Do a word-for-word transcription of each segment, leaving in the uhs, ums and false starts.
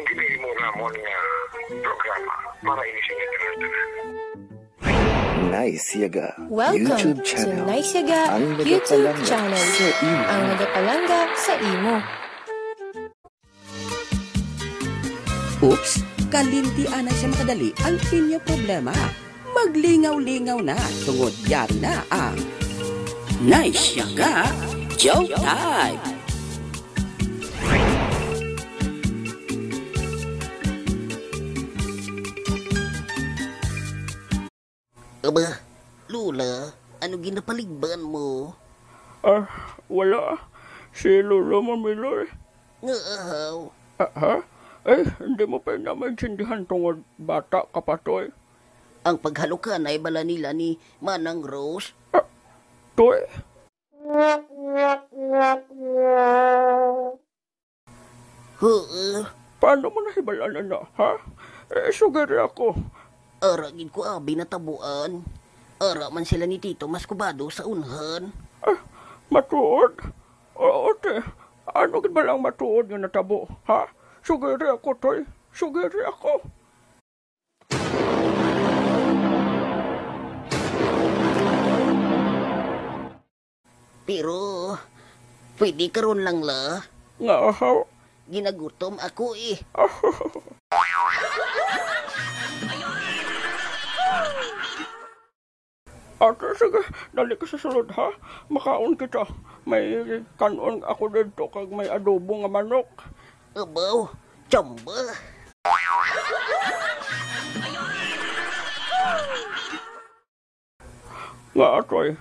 Kini imo namon nga programa para ini sa inyo tanan-tanan. Nice Yaga Welcome YouTube to channel. Nice Yaga Ang YouTube nagapalangga channel. Sa imo. Ang nagapalangga sa imo. Oops, kalimti anay sa makadali ang inyo problema. Maglingaw-lingaw na tungod yari na ang Nice Yaga Joke Time. Aba, Lola, ano ginapaligban mo? Ah, wala. Si Lolo Mamiloy. Nga ahaw. Ah, ha? Eh, hindi mo pa na maintindihan tungod bata ka pa, Toy. Ang paghalukanay bala nila ni Manang Rose? Ah, Toy? Huo. Paano mo nahibalaan na, ha? Eh, sugiri ako. Ara gid ko abi natabuan. Ara man sila ni Tito Mascobado sa unhan. Ah, matuod? Oo, te. Ano gid ba lang matuod nga natabo, ha? Sugiri ako, Toy. Sugiri ako. Pero, pwede karon lang, la? Nga ahaw? Ginagutom ako, eh. Ate, sige, dali ka sa sulod, ha? Makaon kita. May kan-on ako didto kag may adobo nga manok. Abaw, chamba. Nga, Toy,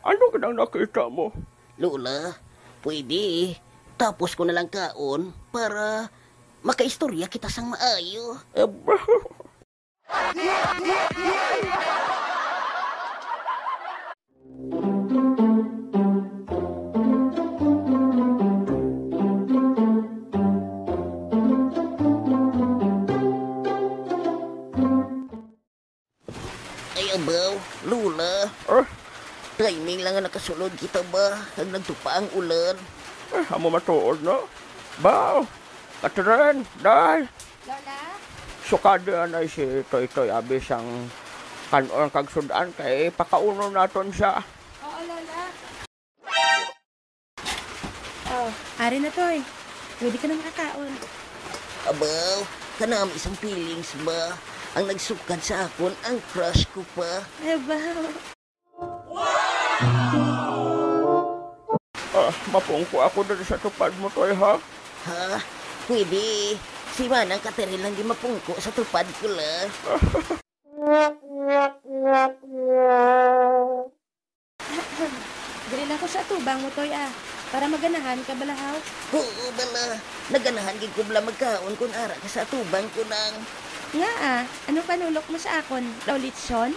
ano gid ang nakita mo? Lola, pwede tapos ko na lang kaon para makaistorya kita sang maayo. Abaw. Ay, abaw, Lola. Ah? Timing lang nga nakasulod kita ba, kag nagtupa ang ulan. Ah, amo matuod, no? Baw, Katrin, Day. Lola? Sukadi anay si Toy Toy abi sang kan-on kag sud-an kay pakaunon naton siya. Oo, Lola. Oh, ari na, Toy. Pwede ka na makakaon. Abaw, kanami sang feelings ba? Ang nagsukad sa akon, ang crush ko pa. Abaw. Ah, mapungko ako diri sa tupad mo, Toy, ha? Ha? Pwede. Si Manang Catherine lang di mapungko sa tupad ko, la. Diri lang ko sa atubang mo, Toy, ah, para maganahan ka bala, haw? Oo, bala. Naganahan gid ko bala magkaon kun ara ka sa atubang ko, nang. Nga, ah, ano panulok mo sa akon? Daw litson?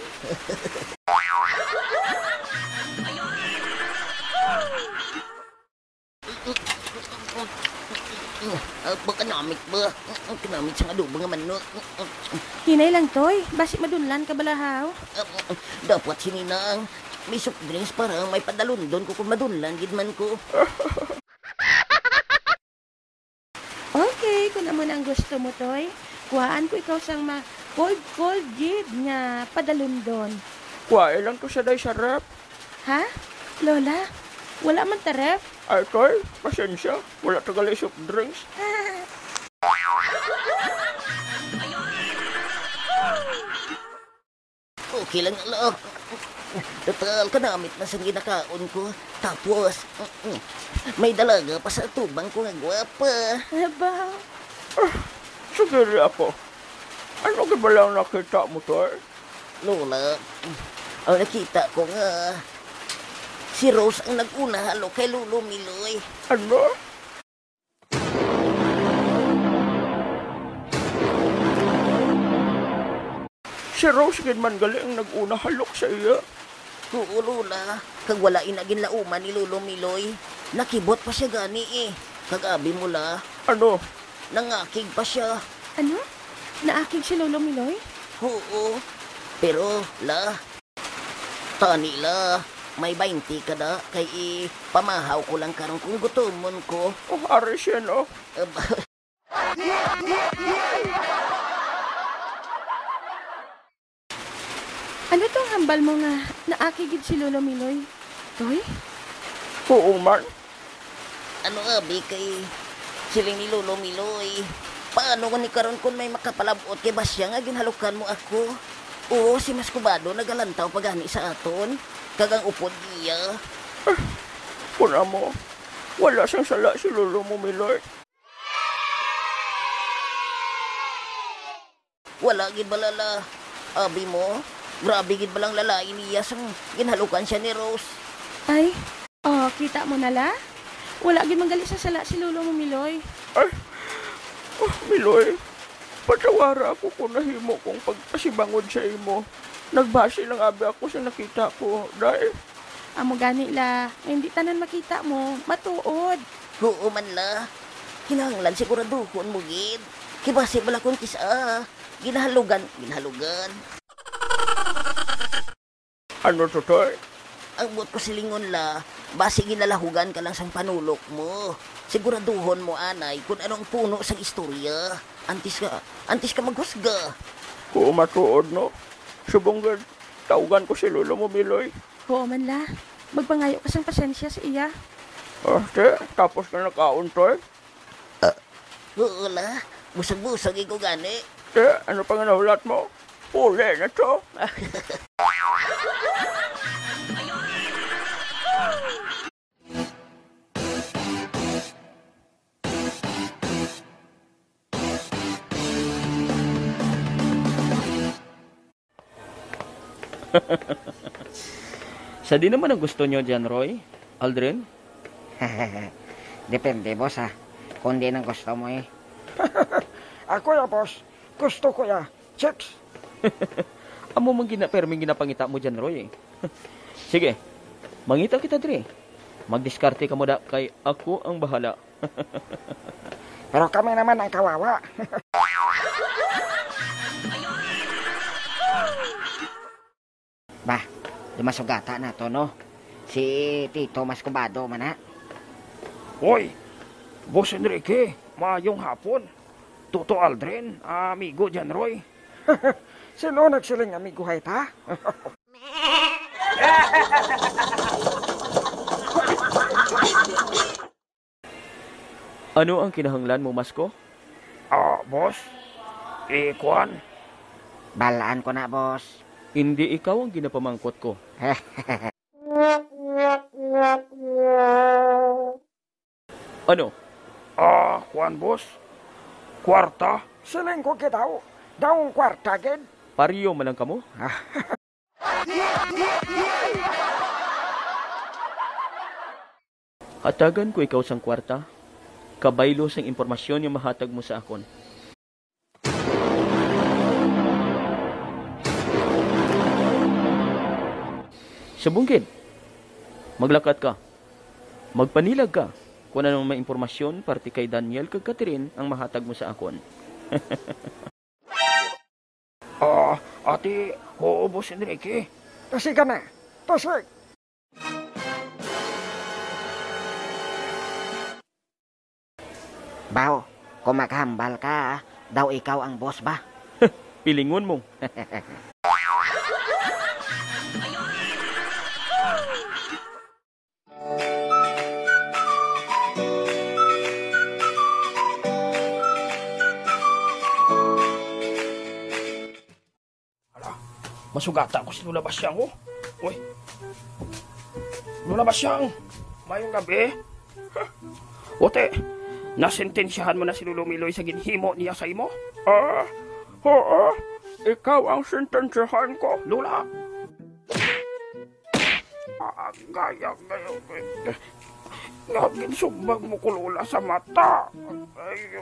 Ah, baka namit ba? Kanamit sang adobo nga manok. Hinay lang, Toy. Basi madunlan ka bala, haw? Ah, dapat sini na ang may soft drinks para may padalundon ko kung madunlan gid man ko. Okay, kung amo na ang gusto mo, Toy, kuhaan ko ikaw sang ma-, cold, cold gid nga padalundon. Kuhae lang to sa day sa ref. Ha? Lola, wala man ta ref? Ay, Toy, pasensya. Wala ta gali soft drinks. Okay lang, lo. Total, kanamit na sang ginakaon ko. Tapos, may dalaga pa sa atubang ko nga gwapa. Aba. Ah, sige, Apo. Ano gid ba lang nakita mo, Toy? Lola, ang nakita ko nga si Rose ang nag-una halo kay Lolo Miloy. Ano? Si Rose gid man gali ang nag-una halok sa iya. Oo, Lola. Kag wala ina ginlauman ni Lolo Miloy. Nakibot pa siya gani, eh. Kag abi mo, La. Ano? Nangakig pa siya. Ano? Naakig si Lolo Miloy? Oo. Pero, La, tani, La, may baynte ka da, kay ipamahaw ko lang karon kung gutomon ko. Oh, ari siya, no? Ab-, Bal mo nga naaki gid si Lolo Miloy, Toy? Oo man. Ano abi kay siling ni Lolo Miloy? Paano nga ni karon kon may makapalab-ot kay basya nga ginhalukan mo ako? Oo, si Mas Kubado nagalantaw pa gani sa aton, kag ang upod niya. Ah, kun amo, wala sang sala si Lolo mo, Miloy. Wala gid bala la. Abi mo, grabe gid balang lalain niya sang ginhalukan siya ni Rose. Ay, oh, kita mo na la? Wala gid man gali sa sala si Lolo mo, Miloy. Ay, oh, Miloy, patawara ako kung nahimo kong pagpasibangod sa imo. Nagbase lang abi ako sa nakita ko, day. Amo gani la, nga hindi tanan makita mo, matuod. Oo man la. Kinahanglan siguraduhon mo gid. Kay basi bala kun kis-a, ginahalugan, ginahalugan. Ano to, Toy? Ang buot ko silingon la, basi ginalahugan ka lang sang panulok mo. Siguraduhon mo anay kun ano ang puno sang istorya. Antes ka, antes ka maghusga. Oo, matuod, no? Subong gid, tawgan ko si Lolo mo, Miloy. Oo man la. Magpangayo ka sang pasensya sa iya. Ah, te, tapos na nakaon, Toy? Oo la. Busog-busog ko gani. Te, ano pa nga nahulat mo? Uli na to. Sa di naman ang gusto nyo dyan, Roy? Aldrin? Depende, boss, ha. Kung di nang gusto mo, eh. Ako ya, boss. Gusto ko ya. Chicks. Amo man gina, perming ginapangita mo dyan, Roy, eh. Sige, mangita kita diri. Magdiskarte ka mo da, kay ako ang bahala. Pero kami naman ang kawawa. Bah, di masugata na to, no? Si Tito mas kubado man, ha? Oy, Boss Enrique, maayong hapon. Toto Aldrin, amigo John Roy. Sino nagsiling amigo hay ta? Ano ang kinahanglan mo, Masko? Ah, boss? Eh, kuwan? Balaan ko na, boss. Hindi ikaw ang ginapamangkot ko. Ano? Ah, kuwan, boss? Kwarta? Siling ko kitaw, daw kwarta gid. Pariyo man lang kamo? Hatagan ko ikaw sang kwarta, kabaylo sang impormasyon nga mahatag mo sa akon. Subong gid, maglakat ka. Magpanilag ka kung anong may impormasyon parte kay Daniel kag Catherine ang mahatag mo sa akon. Ah, ati, oo, Boss Enrique. Tusigan na. Tusig. Baw, kung maghambal ka, daw ikaw ang boss ba? Pilingon mo. Ala, masugata ko si Lola Basyang, oh. Uy. Lola Basyang, mayong gabi. Ote, nasentensyahan mo na si Lolo Miloy sa ginhimo niya sa imo? Ah, oo. Ikaw ang sentensyahan ko, Lola. Agay, agay, agay. Nagin sugbag mo ko, Lola, sa mata. Ay.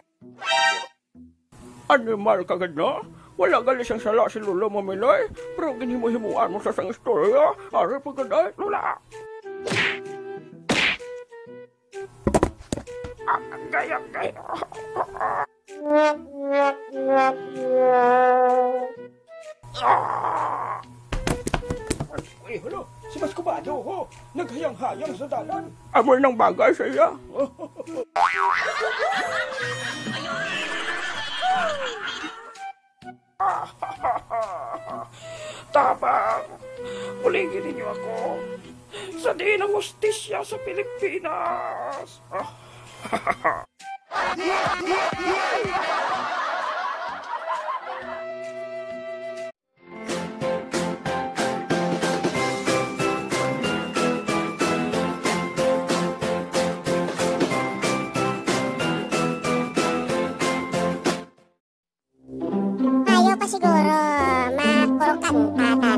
Animal ka gid, no? Wala gali sang sala si Lolo mo, Miloy, pero ginhimo-himoan mo sa sang istorya. Ari pa gid ay, Lola. Agay, agay. Ah! Uy, hala, si Mas Kubado, ho. Naghayang-hayang sa dalan. Amo nang bagay sa iya. Tabang! Ligi ninyo ako sa diin ang hustisya sa Pilipinas. Ayo pa siguro makurog kanta ta.